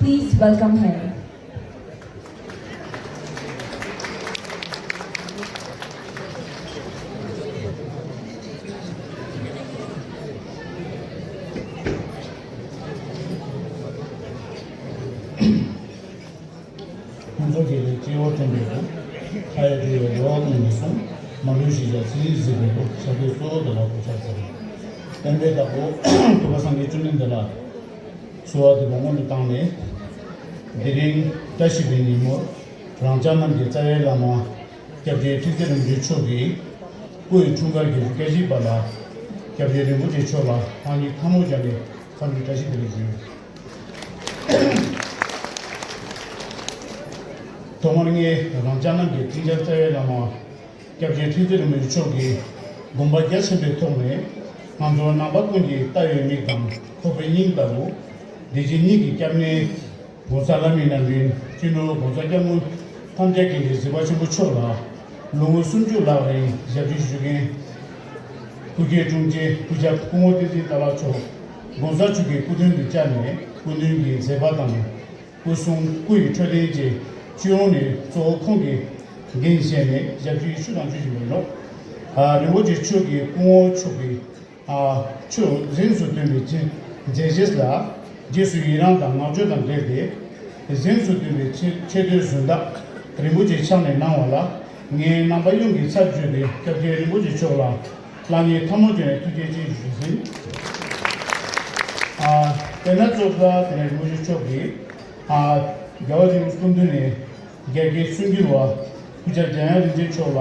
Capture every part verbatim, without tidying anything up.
Please welcome her. ཁོང་ཚོ་གི་ལས་སྤྱི་བོ་ཐོན་པའི་ཁ་ཡ་བྲིས་པའི་རེ་བ་ཀུན་ནས་སོང་། མ་ལུས་ཤེས་བྱ་ཚིག་གཟིགས་པའི་སྐུ། ཞབས་པད་སོགས་དེ་ལ་གོ་ཆ་ཟེར། བསྟན་པའི་བདག་པོ་ཐུབ་པ་སངས་རྒྱས་བཅོམ་ལྡན་འདས་ལ་གསོལ་བ་འདེབས་པ་སྔོན་དུ་བཏང་ནས། དེ་རིང་བཀྲ་ཤིས་པའི་ཉིན་མོར་རང་ཅག་རྣམས་ཀྱི་རྩ་བའི་བླ་མ་སྐྱབས་རྗེ་ཁྲི་བརྩེ་རིན་པོ་ཆེ་མཆོག་གི་སྐུ་ཡི་འཁྲུངས་སྐར་གྱི་བརྒྱད་ཅུ་གྱ་བཞི་པ་ལ་སྐྱབས་རྗེ་རིན་པོ་ཆེ་མཆོག་ལ་ལྷག་གཉིས་ཐལ་མོ་སྦྱར་ནས་འཚམས་འདྲི་བཀྲ་ཤིས་བདེ་ལེགས་ཞུ། ཐོག་མར་ངས་རང་ཅག་རྣམས་ཀྱི་འཁྲུངས་སྐར་རྩ་བའི་བླ་མ་སྐྱབས་རྗེ་ཁྲི་བརྩེ་རིན་པོ་ཆེ་མཆོག་གི་དགོངས་པ་རྒྱ་ཆེན་པོའི་ཐོག་ནས་ང་ཚོ་ནང་པ་ཀུན་གྱི་ལྟ་བའི་མིག་དང་ཁོག་པའི་སྙིང་ལྟ་བུ། བདེ་སྐྱིད་གཉིས་ཀྱི་སྐྱབས་གནས་༸གོང་ས་ལྷ་མིའི་ནང་བཞིན་སྤྱི་ནོར་༸གོང་ས་༸སྐྱབས་མགོན་ཐམས་ཅད་མཁྱེན་པའི་གཟིགས་པ་ཆེན་པོ་མཆོག་ལ་ལོ་ངོ་སུམ་ཅུ་ལྷག་རིང་ཞབས་ཕྱི་ཞུ་མཁན་སྐུ་སྐྱེ་དྲུང་ཆེ་སྐུ་ཞབས་སྐུ་ངོ་བསྟན་འཛིན་དར་ལགས་མཆོག་༸གོང་ས་མཆོག་གི་སྐུ་མདུན་དུ་བཅར་ནས་སྐུ་མདུན་གྱི་མཛད་པ་དང་སྐུ་གསུང་སྐུ་ཡི་འཕྲོད་བསྟེན་བཅས་སྤྱི་ཡོངས་ནས་གཙོ་བོ་ཁོང་གིས་འགན་བཞེས་ནས་ཞབས་ཕྱི་ཞུ་དང་ཞུ་བཞིན་པ་ཡིན་ནོག། ཨ་རིན་པོ་ཆེ་མཆོག་གི་སྐུ་ངོ་མཆོག་གི་ཨ་ཆོས་གཟེངས་སུ་ཐོན་པའི་མཛད་རྗེས་ལ་རྗེས་སུ་ཡི་རང་དང་བསྔགས་བརྗོད་དང་འབྲེལ་ཏེ་གཟེངས་སུ་ཐོན་པའི་ཆེ་ཆེ་བསྟོད་གཟེངས་རྟགས་རིན་པོ་ཆེ་ཕྱག་ནས་གནང་བ་ལ་ངས་ནང་པ་ཡོངས་ཀྱི་ཚབ་བརྗོད་དེ་སྐྱབས་རྗེ་རིན་པོ་ཆེ་མཆོག་ལ་ལྷག་གཉིས་ཐལ་མོ་སྦྱར་ནས་ཐུགས་རྗེ་ཆེ་ཞུ་རྒྱུ་ཡིན། ཨ་དེ་ནས་ཚོགས་ལ་དེ་ནས་རིན་པོ་ཆེ་མཆོག་གིས་ཨ་རྒྱལ་བ་རིན་པོ་ཆེ་སྐུ་མདུན་ནས་རྒྱལ་གྱི་གསུང་སྒྱུར་བ་སྐུ་ཞབས་འཇམ་དབྱངས་རིན་ཆེན་མཆོག་ལ་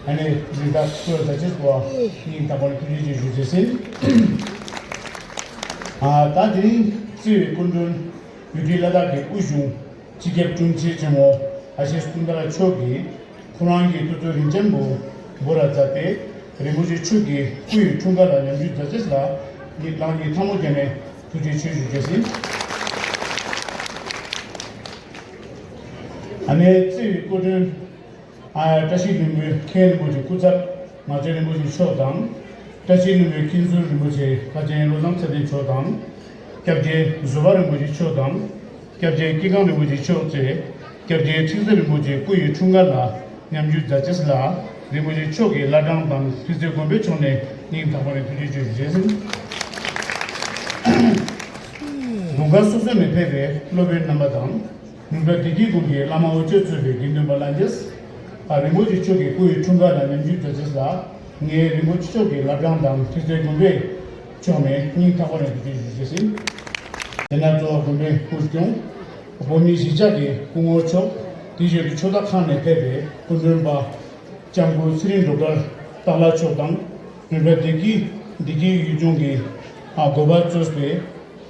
ཨ་ནི་གཟེངས་རྟགས་བསྐུར་བ་མཛད་ཅེས་པོ་སྙིང་ཐག་པ་ནས་ཐུགས་རྗེ་ཆེ་ཞུ་རྒྱུ་ཡིན། ཨ་ད་དེ་རིང་བརྩི་བའི་སྐུ་མགྲོན་ཡུ་ཊི་ལ་དྭགས་ཀྱི་དབུས་གཞུང་སྤྱི་ཁྱབ་དྲུང་ཆེ་ཆེན་མོ་ཨ་ཤེས་ཀུན་དར་མཆོག་གིས་ཁོ་རང་གི་ཐུགས་ཚོད་རིན་ཆེན་པོ་འབུལ་བ་མཛད་དེ་རིན་པོ་ཆེ་མཆོག་གི་སྐུ་ཡི་འཁྲུངས་སྐར་ལ་ཉམས་ཞིབ་མཛད་ཅེས་ལ་ལྷག་གཉིས་ཐལ་མོ་སྦྱར་ནས་ཐུགས་རྗེ་ཆེ་ཞུ་རྒྱུ་ཡིན། ཨ་ནི་བརྩི་བའི་སྐུ་མགྲོན་ཨ་བཀྲ་ཤིས་ལྷུན་པོའི་མཁན་རིན་པོ་ཆེ་སྐུ་ཚབ་ངག་ཆེན་རིན་པོ་ཆེ་མཆོག་དང་། བཀྲ་ཤིས་ལྷུན་པོའི་མཁན་ཟུར་རིན་པོ་ཆེ་ལྷ་ཆེན་བློ་བཟང་ཚེ་བརྟན་མཆོག་དང་། སྐྱབས་རྗེ་བཟོད་པ་རིན་པོ་ཆེ་མཆོག་དང་། སྐྱབས་རྗེ་སྐྱེས་སྒང་རིན་པོ་ཆེ་མཆོག་བཅས་སྐྱབས་རྗེ་ཁྲི་བརྩེ་རིན་པོ་ཆེ་སྐུ་ཡི་འཁྲུངས་སྐར་ལ་ཉམས་ཞིབ་མཛད་ཅེས་ལ་རིན་པོ་ཆེ་མཆོག་གི་བླ་བྲང་དང་ཁྲི་རྩེ་དགོན་པའི་ཕྱོགས་ནས་སྙིང་ཐག་པ་ནས་ཐུགས་རྗེ་ཆེ་ཞུ་རྒྱུ་ཡིན། དགོན་ཁག་སོ་སོ་ནས་ཕེབས་པའི་སློབ་དཔོན་རྣམ་པ་དང་། ནུབ་བྲག་བདེ་སྐྱིད་དགོན་པའི་བླ་མ་དབུ་ཆེས་གཙོས་པའི་དགེ་འདུན་པ་ལྷན་རྒྱས། ཨ་རིན་པོ་ཆེ་མཆོག་གི་སྐུ་ཡི་འཁྲུངས་སྐར་ལ་ཉམས་ཞིབ་མཛད་ཅེས་ལ་ངས་རིན་པོ་ཆེ་མཆོག་གི་བླ་བྲང་དང་ཁྲི་རྩེ་དགོན་པའི་ཕྱོགས་ནས་སྙིང་ཐག་པ་ནས་ཐུགས་རྗེ་ཆེ་ཞུ་རྒྱུ་ཡིན། དེ་ནས་གཙོ་བོ་དགོན་པའི་སྐུ་སྐྱོང་བོད་མིའི་གཞིས་ཆགས་ཀྱི་སྐུ་ངོ་མཆོག་དེ་བཞིན་དུ་ཆོས་བདག་ཁག་ནས་ཕེབས་པའི་སྐུ་མགྲོན་པ་སྐྱབས་མགོན་ཚེ་རིང་སྒྲོལ་དཀར་སྟག་ལྷ་མཆོག་དང་། ནུབ་བྲག་བདེ་སྐྱིད་བདེ་སྐྱིད་ཡུལ་ལྗོངས་ཀྱི་ཨ་དགོན་པ་གཙོས་པའི་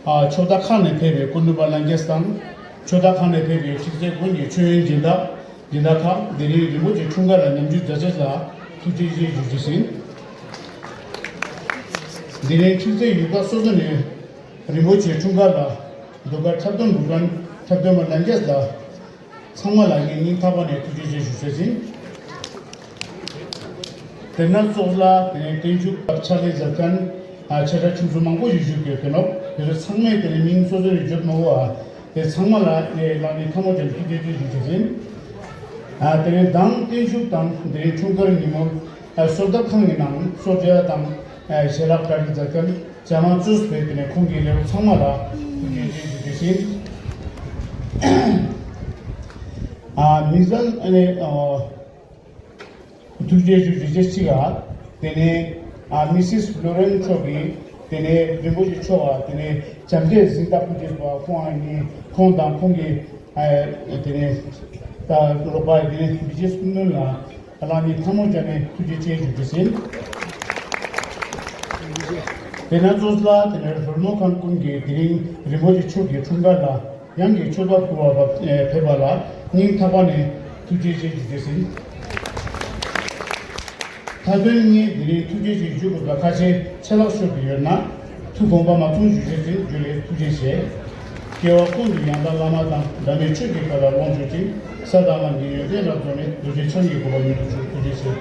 ཨ་ཆོས་བདག་ཁག་ནས་ཕེབས་པའི་སྐུ་མགྲོན་པ་ལྷན་རྒྱས་དང་། ཆོས་བདག་ཁག་ནས་ཕེབས་པའི་ཁྲི་རྩེ་དགོན་གྱི་མཆོད་ཡོན་སྦྱིན་བདག་སྦྱིན་བདག་ཁག་དེ་རིང་རིན་པོ་ཆེ་འཁྲུངས་སྐར་ལ་ཉམས་ཞིབ་མཛད་ཅེས་ལ་ཐུགས་རྗེ་ཆེ་ཞུ་རྒྱུ་ཡིན། དེ་རིང་ཁྲི་རྩེ་ཡུལ་ཁག་སོ་སོ་ནས་རིན་པོ་ཆེ་འཁྲུངས་སྐར་ལ་ཟློས་གར་འཁྲབ་སྟོན་འབུལ་མཁན་འཁྲབ་སྟོན་པ་ལྷན་རྒྱས་ལ་ཚང་མ་ལ་ངས་སྙིང་ཐག་པ་ནས་ཐུགས་རྗེ་ཆེ་ཞུ་ཆེས་ཡིན། དེ་ནས་ཚོགས་ལ་དེ་ནས་བརྟན་བཞུགས་ཕྱག་ལས་མཛད་མཁན་ཨ་ཆེ་ཕྲ་ཆུང་གསུམ་མང་པོ་ཞིག་བཞུགས་ཡོད་དེ་ནོག། དེ་ཚོ་ཚང་མས་དེ་ནས་མིང་སོ་སོ་ནས་བརྗོད་མ་དགོས་པ་དེ་ཚང་མ་ལ་ངས་ལྷག་གཉིས་ཐལ་མོ་སྦྱར་ཐུགས་རྗེ་ཆེ་ཞུ་ཆེས་ཡིན། ཨ་དེ་ནས་མདང་བརྟན་བཞུགས་དང་དེ་རིང་འཁྲུངས་སྐར་ཉིན་མོར་ཨ་གསོལ་ཐབ་ཁང་གི་ནང་གསོལ་ཇ་དང་ཨ་ཞལ་ལག་གྲ་སྒྲིག་མཛད་མཁན་ཇ་མ་གཙོས་པའི་དེ་ནས་ཁོང་གི་ལས་རོགས་ཚང་མ་ལ་ཐུགས་རྗེ་ཆེ་ཞུ་ཆེས་ཡིན། ཨ་མིང་སང་ཨ་ནི་ཨ་ཐུགས་རྗེ་ཆེ་ཞུ་རྒྱུ་ཅིག་ལ། དེ་ནས་ཨ་མི་སིས་ལོ་རེན་མཆོག་གིས་དེ་ནས་རིན་པོ་ཆེ་མཆོག་ལ་དེ་ནས་བྱམས་བརྩེའི་གཟེངས་རྟགས་ཕུལ་ཅེས་པ་ཁོང་ཨ་ནི་ཁོང་དང་ཁོང་གི་ཨ་དེ་ནས་ད་རོགས་པ་དེ་ནས་བི་ཇི་སི་ཀུན་ལ་ལྷག་གཉིས་ཐལ་མོ་སྦྱར་ནས་ཐུགས་རྗེ་ཆེ་ཞུ་རྒྱུ་ཡིན། དེ་ནས་ཚོགས་ལ་དེ་ནས་སྒྲོལ་མ་མཁན་ཀུན་གྱིས་དེ་རིང་རིན་པོ་ཆེ་མཆོག་གི་འཁྲུངས་སྐར་ལ་ཡང་གི་མཆོད་པ་ཕུལ་བར་ཕེབས་པ་ལ་སྙིང་ཐག་པ་ནས་ཐུགས་རྗེ་ཆེ་ཞུ་རྒྱུ་ཡིན། མཐའ་དོན་ངས་དེ་རིང་ཐུགས་རྗེ་ཆེ་ཞུ་དགོས་པ་ཁ་ཤས་ཆད་ལྷག་ཤོར་གྱི་ཡོད་ན་ཐུགས་དགོངས་པ་མ་ཚོམས་ཞུ་རྒྱུ་ཡིན། ཇུ་ལེ། ཐུགས་རྗེ་ཆེ། སྐྱེ་བ་ཀུན་ཏུ་ཡང་དག་བླ་མ་དང་། འབྲལ་མེད་ཆོས་ཀྱི་བཀའ་ལ་ལོངས་སྤྱོད་ཅིང་། ས་དང་ལམ་གྱི་ཡོན་ཏན་རབ་རྫོགས་ནས། རྡོ་རྗེ་འཆང་གི་གོ་འཕང་མྱུར་དུ་ཐོབ། ཐུགས་རྗེ་ཆེ།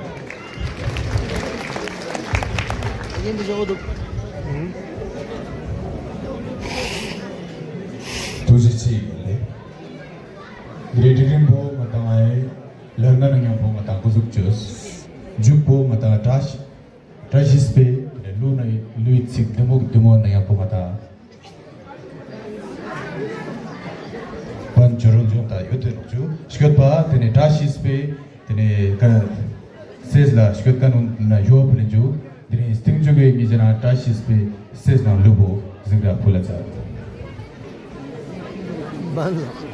ཐུགས་རྗེ་ཆེ། ལེ། རེ་ཏི་རིམ་པོ་ང་དང་ཨེ་ལར་ན་ན་ཉམ་པོ་ང་དང་ཀུ་ཟུག་ཅོས། མཇུག་པོ་ང་དང་བཀྲ་ཤིས་བཀྲ་ཤིས་པའི་ལུས་ན་ལུས་ཚིག་དེ་མོ་དེ་མོ་ན་ཉམ་པོ་ང་དང་བན་ཇོ་རུ་ཇོང་ད་ཡོད་དེ་ནོག་ཅུ་སྐྱོད་པ་དེ་ནས་བཀྲ་ཤིས་པའི་དེ་ནས་ཀ་སེས་ལ་སྐྱོད་ཀ་ནུ་ན་ཡོ་བུ་ལེན་ཇུ། དེ་ནས་སྟིང་ཇུ་གི་ཉི་ཇ་ན་བཀྲ་ཤིས་པའི་སེས་ནང་ལུ་བོ་ཟིག་ར་ཕུ་ལ་ཚར། བན་ལ།